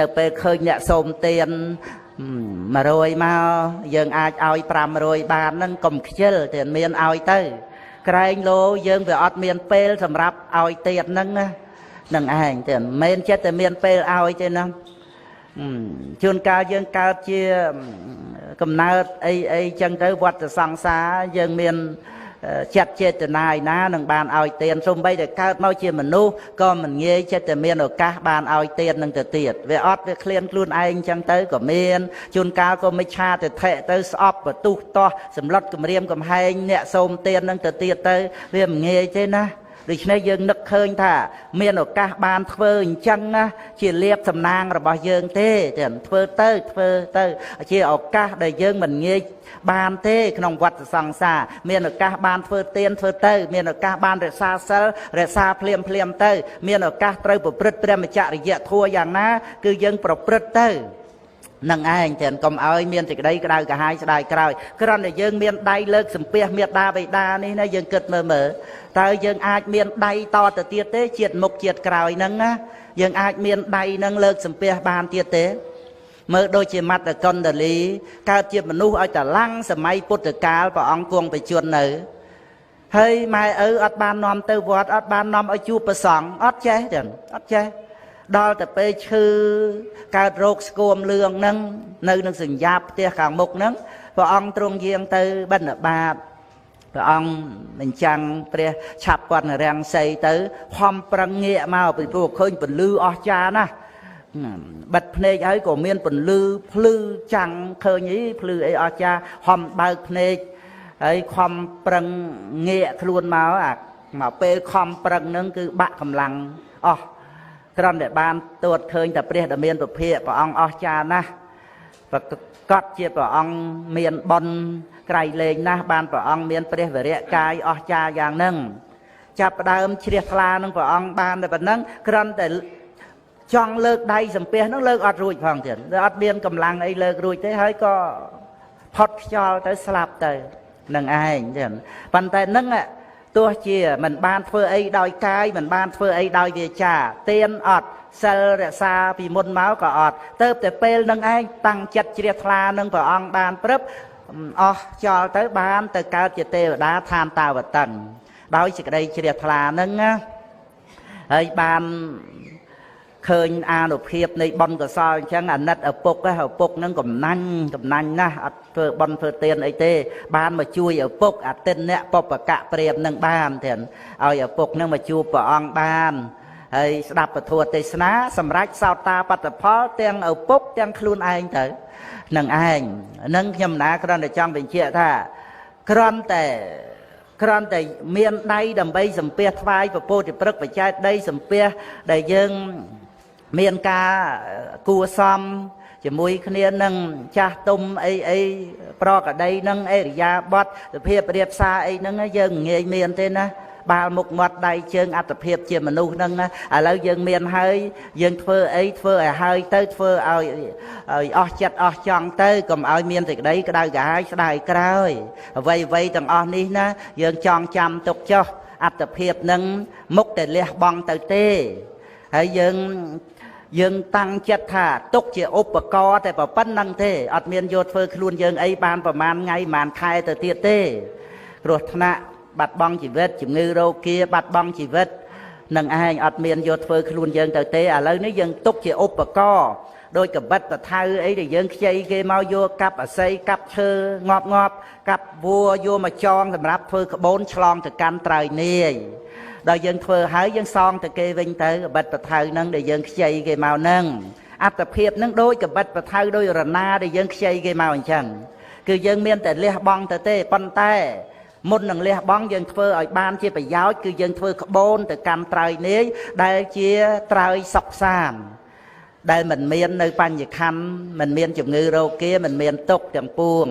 នៅពេលឃើញអ្នកសូមទាន100មកយើងអាចឲ្យ500បានហ្នឹងកុំខ្ជិលតែមានឲ្យទៅក្រែងលោយើងវាអត់មានពេលសម្រាប់ឲ្យទៀតហ្នឹងនឹងឯងតែមិនមែនចិត្តតែមានពេលឲ្យទេណាជួនកាលយើងកើតជាកំណើតអីអីចឹងទៅវត្តសង្សារយើងមានចិត្តចេតនាឯណានឹងបានឲ្យទានសូម្បីតែកើតមកជាមនុស្សក៏មិនងាយចិត្តតែមានឱកាសបានឲ្យទាននឹងទៅទៀតវាអត់វាឃ្លានខ្លួនឯងចឹងទៅក៏មានជួនកាលក៏មិច្ឆាទិដ្ឋិទៅស្អប់បន្ទុះតោះសម្លុតគម្រាមកំហែងអ្នកសូមទាននឹងទៅទៀតទៅវាមិនងាយទេណាដូច្នេះយើងនឹកឃើញថាមានឱកាសបានធ្វើអញ្ចឹងណាជាលៀបសំណាងរបស់យើងទេចឹងធ្វើទៅធ្វើទៅជាឱកាសដែលយើងមិនងាយបានទេក្នុងវដ្តសង្សារមានឱកាសបានធ្វើទានធ្វើទៅមានឱកាសបានរក្សាសិលរក្សាភ្លាមភ្លាមទៅមានឱកាសត្រូវប្រព្រឹត្តព្រះមច្ចរិយធម៌យ៉ាងណាគឺយើងប្រព្រឹត្តទៅនឹងឯងចឹងកុំឲ្យមានសេចក្តីក្តៅក្រហាយស្ដាយក្រោយគ្រាន់តែយើងមានដៃលើកសំពះមេដាបិតានេះណាយើងគិតមើលមើលតើយើងអាចមានដៃតទៅទៀតទេជាតិមុខជាតិក្រោយហ្នឹងណាយើងអាចមានដៃហ្នឹងលើកសំពះបានទៀតទេមើលដូចជាមត្តកុណ្ឌលីកើតជាមនុស្សឲ្យតឡាំងសម័យពុទ្ធកាលព្រះអង្គគង់បជននៅហើយម៉ែឪអត់បាននាំទៅវត្តអត់បាននាំឲ្យជួបព្រះសង្ឃអត់ចេះចឹងអត់ចេះដល់ទៅពេលឈឺកើតរោគស្គមលឿងហ្នឹងនៅនឹងសញ្ញាផ្ទះខាងមុខហ្នឹងព្រះអង្គទ្រង់យាងទៅបិណ្ឌបាតព្រះអង្គបញ្ចាំងព្រះឆាប់គាត់រាំងសីទៅខំប្រឹងងាកមកពីព្រោះឃើញពន្លឺអស្ចារ្យណាស់បិទភ្នែកហើយក៏មានពន្លឺភ្លឺចាំងឃើញអីភ្លឺអីអស្ចារ្យហំបើកភ្នែកហើយខំប្រឹងងាកខ្លួនមកអាមកពេលខំប្រឹងហ្នឹងគឺបាក់កម្លាំងអស់គ្រាន់តែបានទួតឃើញតែព្រះដ៏មានពភាកព្រះអង្គអស្ចារ្យណាស់ប្រកបជាព្រះអង្គមានបុណ្យក្រៃលែងណាស់បានព្រះអង្គមានព្រះវរៈកាយអស្ចារ្យយ៉ាងហ្នឹងចាប់ផ្ដើមជ្រះថ្លានឹងព្រះអង្គបានតែប៉ុណ្ណឹងគ្រាន់តែចង់លើកដៃសំពះហ្នឹងលើកអត់រួចផងទៀតវាអត់មានកម្លាំងអីលើករួចទេហើយក៏ផុតខ្យល់ទៅស្លាប់ទៅនឹងឯងចឹងប៉ុន្តែហ្នឹងទោះជាមិនបានធ្វើអីដោយកាយមិនបានធ្វើអីដោយវាចាទានអត់សិលរក្សាពីមុនមកក៏អត់ទៅតែពេលនឹងឯងតាំងចិត្តជ្រះថ្លានឹងព្រះអង្គបានព្រឹបអស់ចោលទៅបានទៅកើតជាទេវតាឋានតាវតឹងដោយសេចក្តីជ្រះថ្លានឹងណាហើយបានឃើញអានុភាពនៃបុណ្យកុសលអញ្ចឹងអាណិតឪពុកឪពុកនឹងកំណាញ់កំណាញ់ណាស់អត់ធ្វើបុណ្យធ្វើទានអីទេបានមកជួយឪពុកអតិនៈបពកៈព្រាមនឹងបានទៀតឲ្យឪពុកនឹងមកជួបព្រះអង្គបានហើយស្ដាប់ពធទេសនាសម្រាប់សោតាបត្តផលទាំងឪពុកទាំងខ្លួនឯងទៅនឹងឯងនឹងខ្ញុំណាគ្រាន់តែចង់បញ្ជាក់ថាគ្រាន់តែមានដៃដើម្បីសំពះថ្វាយពពោធិព្រឹកបច្ច័យដីសំពះដែលយើងមានការគួសមជាមួយគ្នានឹងចាស់ទុំអីអីប្រកដីនឹងអេរិយាបថសភាពរៀបសារអីហ្នឹងយើងងាយមានទេណាបាល់មុខមាត់ដៃជើងអត្តភាពជាមនុស្សហ្នឹងណាឥឡូវយើងមានហើយយើងធ្វើអីធ្វើឲ្យហើយទៅធ្វើឲ្យអស់ចិត្តអស់ចង់ទៅកុំឲ្យមានសេចក្តីក្តៅក្រហាយស្ដាយក្រោយអ្វីអ្វីទាំងអស់នេះណាយើងចង់ចាំទុកចុះអត្តភាពហ្នឹងមុខតែលះបង់ទៅទេហើយយើងតាំងចិត្តថាទុកជាឧបករណ៍តែប៉ុណ្្នឹងទេអត់មានយកធ្វើខ្លួនយើងអីបានប្រហែលថ្ងៃប្រហែលខែទៅទៀតទេគ្រោះថ្នាក់បាត់បង់ជីវិតជំងឺរោគាបាត់បង់ជីវិតនឹងឯងអត់មានយកធ្វើខ្លួនយើងទៅទេឥឡូវនេះយើងទុកជាឧបករណ៍ដោយកបិតបថៅអីដែលយើងខ្ចីគេមកយកកាប់អស័យកាប់ឈើងាប់ងាប់កាប់វួរយកមកចងសម្រាប់ធ្វើក្បូនឆ្លងទៅកាន់ត្រើយនាយដល់យើងធ្វើហើយយើងសងទៅគេវិញទៅកបិតបថៅហ្នឹងដែលយើងខ្ចីគេមកហ្នឹងអត្តភាពហ្នឹងដូចកបិតបថៅដោយរណាដែលយើងខ្ចីគេមកអញ្ចឹងគឺយើងមានតែលះបង់ទៅទេប៉ុន្តែមុននឹងលះបង់យើងធ្វើឲ្យបានជាប្រយោជន៍គឺយើងធ្វើក្បូនទៅកាន់ត្រើយនាយដែលជាត្រើយសុខសាន្តដែលមិនមាននៅបញ្ញខណ្ឌមិនមានជំងឺរោគាមិនមានទុក្ខទាំងពួង